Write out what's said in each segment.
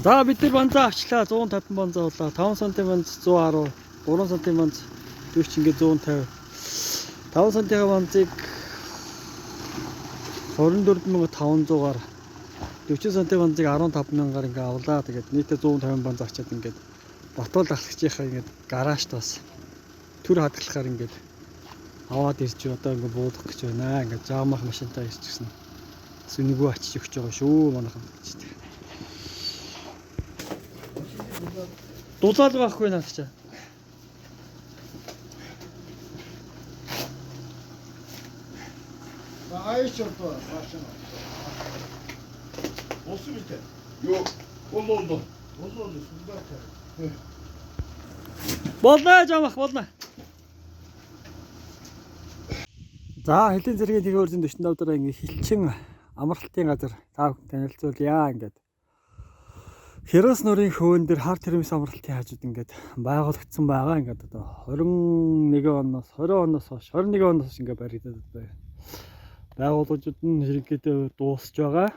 За, бид нар банзаа авчлаа. 150 банзаа боллоо. 5 см 110, 3 см 40, ингээд 150. 5 см банзыг 24,500-аар, 40 см банзыг 15,000-аар ингээ авлаа. Тэгээд нийтээ 150 банз авчаад ингээд Батуул ахлагчийнхаа ингээд гаражт бас төр хадгалахаар ингээд аваад ирж одоо ингээ буулгах гэж байна. Ингээд жаамах машинтаа ирж гисэн. Бас үнэгүй ачиж өгч байгаа шүү манайхан гэж. Дулаал байхгүй наад чи. Ayış oldu başına. Olsun bitti. Yok. Oldu oldu. Oldu oldu. Şurada atar. Болно, жаамах болно. За, хөлийн зэргийн тэгээ өрзөн 45 дараа ингээ хилчин амралтын газар та бүхэн танилцуулъя ингээд. Херос нурын хөөн дээр хар тэрмэс амралтын хажууд ингээд байгуулагдсан байгаа. Ингээд одоо 21 оноос 20 оноос хойш 21 оноос хойш ингээд баригдаад байна. Байгууллагууд нь ерөнхийдөө дуусч байгаа.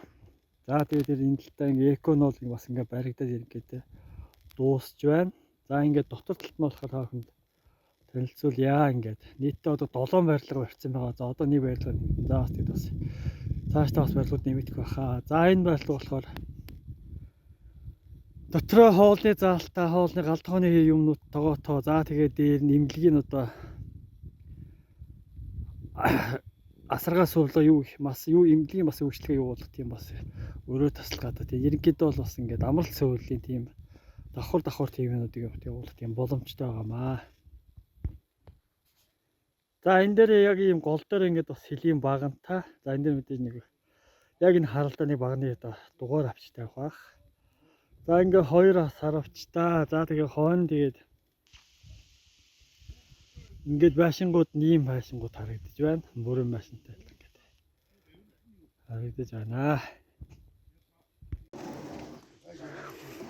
За, тэгээд тэр энэ талдаа ингээд эконол бас ингээд баригдаад ерөнхийдөө дуусч байна. За, ингээд дотор талд нь болохоор та бүхэнд танилцуулъя ингээд. Нийтдээ одоо 7 барилга барьсан байгаа. За, одоо нэг барилга нэмэгдэн. За, бас тэгээд бас цаашдаа бас барилгууд нэмэгдэх байхаа. За, энэ барилга болохоор дотроо хоолны заалтаа, хоолны галдахууны юмнууд тогоотоо. За, тэгээд дээр нь эмнэлгийн одоо асаргаа сувлаа юу гэх бас юу эмнэлгийн бас үйлчлэгээ явуулах тийм бас өрөө тасалгаатай. Тэгээд ерөнхийдөө бол бас ингээд амралт сөүлийн тийм давхар давхар тийм юмнуудыг явуулах тийм боломжтой байгаамаа. За, энэ дээр яг ийм гол дээр ингээд бас хөлийн багантай. За, энэ дээр мэдээж нэг яг энэ харалдааны багны одоо дугаар авч тавих бах. За, ингээ хоёр сар авчтаа. За, тэгээ хойно тэгээд ингээд байшингууд нь ийм байшингууд харагдаж байна. Бүрэн байшинтай л ингээд харагдаж байна.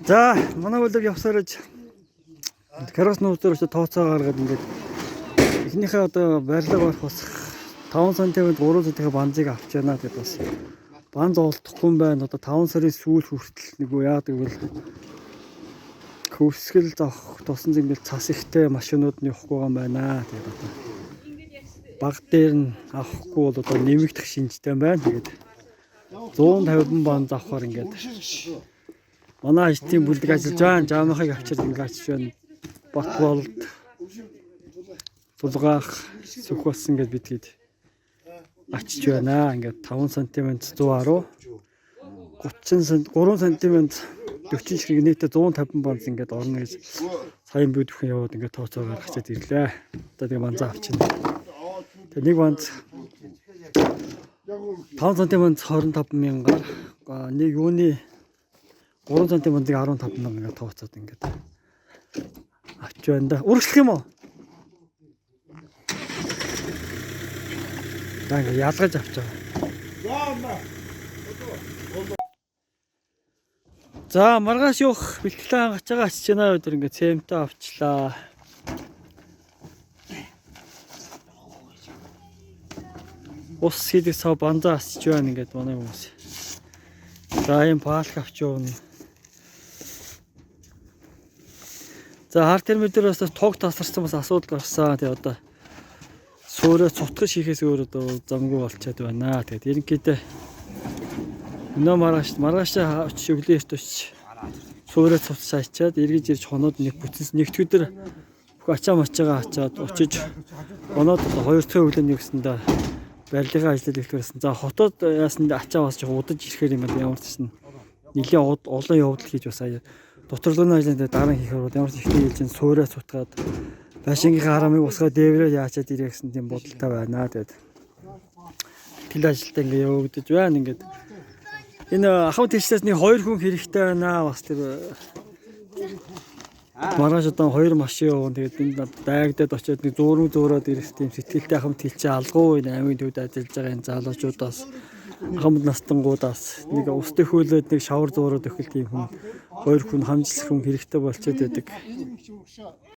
За, манай бүлэг явсаар аж Карас нууцаар очиж тооцоо гаргаад ингээд эхнийхээ одоо барилга барих бас 5 см 3 см банзыг авч яана гэдээ бас банз олдохгүй юм байна. Одоо 5 сарын сүүл хүртэл нэг үү яадаг бол хөвсгөл зовх тусан зингээл цас ихтэй машинууд нь явахгүй юм байна. Тэгээд одоо баг дээр нь авахгүй бол одоо нэмэгдэх шинжтэй байна. Тэгээд 150 банз авахар ингээд манай ажлын бүлэг ажиллаж байна. Жаамахыг авчирд ингээд ачиж байна. Батболд тулгаах сүх болсон гэд бидгээд ачиж байна. Ингээд 5 см 110, 30 см 3 см 40 ширхэг нийтээ 150 банз ингээд орно гэж саяын бие бүхэн яваад ингээд тооцоо гаргачаад ирлээ. Одоо тэгээ банзаа авчина. Тэгээ нэг банз 5 см 25 мянгаар, нэг юуны 3 см банзыг 15 мянга ингээд тооцоод ингээд авч байна да. Урагшлах юм уу? За, ингээд ялгаж авч байгаа. За, маргааш явах бэлтгэлээ хангаж байгаа ачиж байна өдөр ингээд цемтэй авчлаа. Ус хийдэг сав банзаа асч байна ингээд манай хүмүүс. За, ийм палк авч явна. За, хар термитер бас тог тасарсан бас асуудал гарсан. Тэгээ одоо суурэ цутгаж хийхээс өөр одоо замгүй болчиход байна. Тэгээд ерөнхийдөө өнөө маргааш маргааш очиж өглөө эрт очиж суурэ цутгаж ачаад эргэж ирж хоноод нэг бүтэн нэгд өдөр бүх ачаа мачаагаа ачаад очиж оноод одоо хоёр дахь өглөө нэгсэндээ барилгын ажлыг эхлүүлсэн. За, хотод яасан ачаа бас жоох удаж ирэхээр юм байна. Ямар ч гэсэн нэлийн олон явдал хийж бас аяа дотрлооны ажлын дараа хийхээр бол ямар ч ихтэй хэлж энэ суурэ цутгаад байшингийнхаа харамыг босгоод дээврээ яачаад ирэх гэсэн тийм бодолтой байна. Тэгээд тэл ажилтаа ингээ явагдаж байна. Ингээд энэ ахуй тийшлээс нэг хоёр хүн хэрэгтэй байна. Бас тэр маргааш одоо хоёр машин явна. Тэгээд энд дайгдаад очиод нэг зууруу зуураад ирэх тийм сэтгэлтэй ахмад хэлчээ алгуу энэ аймгийн төвд ажиллаж байгаа энэ залуучуудаас ахмад настангуудаас нэг ус төхөөлөөд нэг шавар зуураад өгөх тийм хүн хоёр хүн хамжлах хүн хэрэгтэй болчиход байдаг.